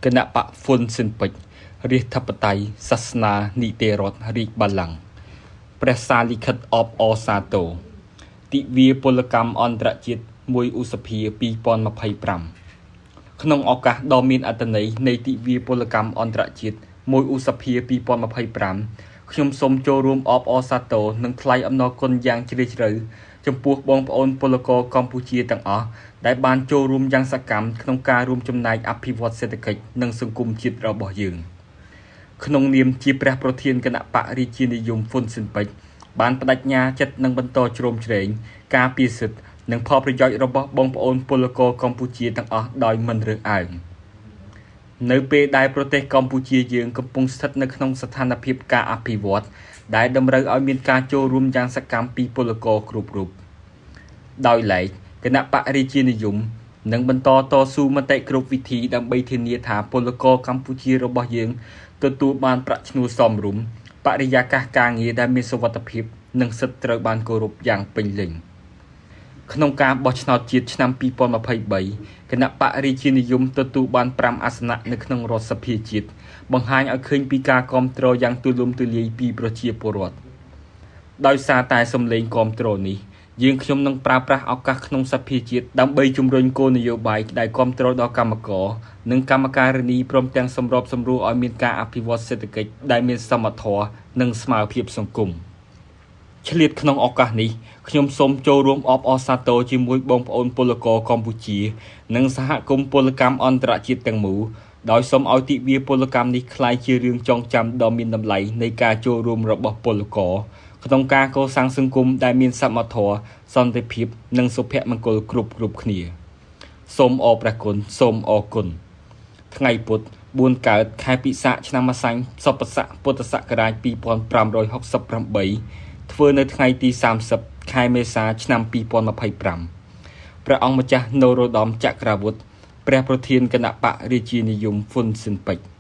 គណបក្សហ្វុនស៊ិនប៉ិចរាជធិបតេយ្យសាសនានីតិរដ្ឋរាជបល្ល័ង្កព្រះសារលិខិតអបអរសាទរទិវាពលកម្មអន្តរជាតិ1ឧសភា2025ក្នុងឱកាសដ៏មានអត្ថន័យនៃទិវាពលកម្មអន្តរជាតិ1ឧសភា2025ខ្ញុំសូមចូលរួមអបអរសាទរនិងថ្លែងអំណរគុណយ៉ាងជ្រាលជ្រៅចំពោះបងប្អូនពលករកម្ពុជាទាំងអស់ដែលបានចូលរួមយ៉ាងសកម្មក្នុងការរួមចំណែកអភិវឌ្ឍសេដ្ឋកិច្ចនិងសង្គមជាតិរបស់យើងក្នុងនាមជាព្រះប្រធានគណបក្សរាជានិយមហ្វុនស៊ិនប៉ិចបានបដិញ្ញាចិត្តនឹងបន្តជ្រោមជ្រែងការពារសិទ្ធិនិងផលប្រយោជន៍របស់បងប្អូនពលករកម្ពុជាទាំងអស់ដោយមិនរើសអើងនៅពេលដែលប្រទេសកម្ពុជាយើងកំពុងស្ថិតនៅក្នុងស្ថានភាពការអភិវឌ្ឍដែលតម្រូវឲ្យមានការចូលរួមយ៉ាងសកម្មពីពលករគ្រប់រូបដោយឡែកគណបក្សរាជានិយមនឹងបន្តតស៊ូមតិគ្រប់វិធីដើម្បីធានាថាពលករកម្ពុជារបស់យើងទទួលបានប្រាក់ឈ្នួលសមរម្យបរិយាកាសការងារដែលមានសុវត្ថិភាពនិងសិទ្ធិត្រូវបានគោរពយ៉ាងពេញលេញក្នុងការបោះឆ្នោតជាតិឆ្នាំ2023គណបក្សរាជានិយមទទួលបាន5អាសនៈនៅក្នុងរដ្ឋសភាជាតិបង្ហាញឲ្យឃើញពីការគាំទ្រយ៉ាងទូលំទូលាយពីប្រជាពលរដ្ឋដោយសារតែសម្លេងគាំទ្រនេះយើងខ្ញុំនឹងប្រើប្រាស់ឱកាសក្នុងសភាជាតិដើម្បីជំរុញគោលនយោបាយដែលគាំទ្រដល់កម្មករនិងកម្មការិនីព្រមទាំងសម្របសម្រួលឲ្យមានការអភិវឌ្ឍសេដ្ឋកិច្ចដែលមានសមធម៌និងស្មើភាពសង្គមឆ្លៀតក្នុងឱកាសនេះខ្ញុំសូមចូលរួមអបអរសាទរជាមួយបងប្អូនពលករកម្ពុជានិងសហគមន៍ពលកម្មអន្តរជាតិទាំងមូលដោយសូមឲ្យទិវាពលកម្មនេះក្លាយជារឿងចងចាំដ៏មានតម្លៃនៃការចូលរួមរបស់ពលករក្នុងការកសាងសង្គមដែលមានសមធម៌សន្តិភាពនិងសុភមង្គលគ្រប់គ្រប់គ្នាសូមអរព្រះគុណសូមអរគុណថ្ងៃពុធ4កើតខែពិសាខឆ្នាំម្សាញ់សពស័កពុទ្ធសករាជ2568ធ្វើនៅថ្ងៃទី30ខែមេសាឆ្នាំ2025ព្រះអង្គម្ចាស់នរោត្តមចក្រវុឌ្ឍព្រះប្រធានគណបក្សរាជានិយមហ្វុនស៊ិនប៉ិច។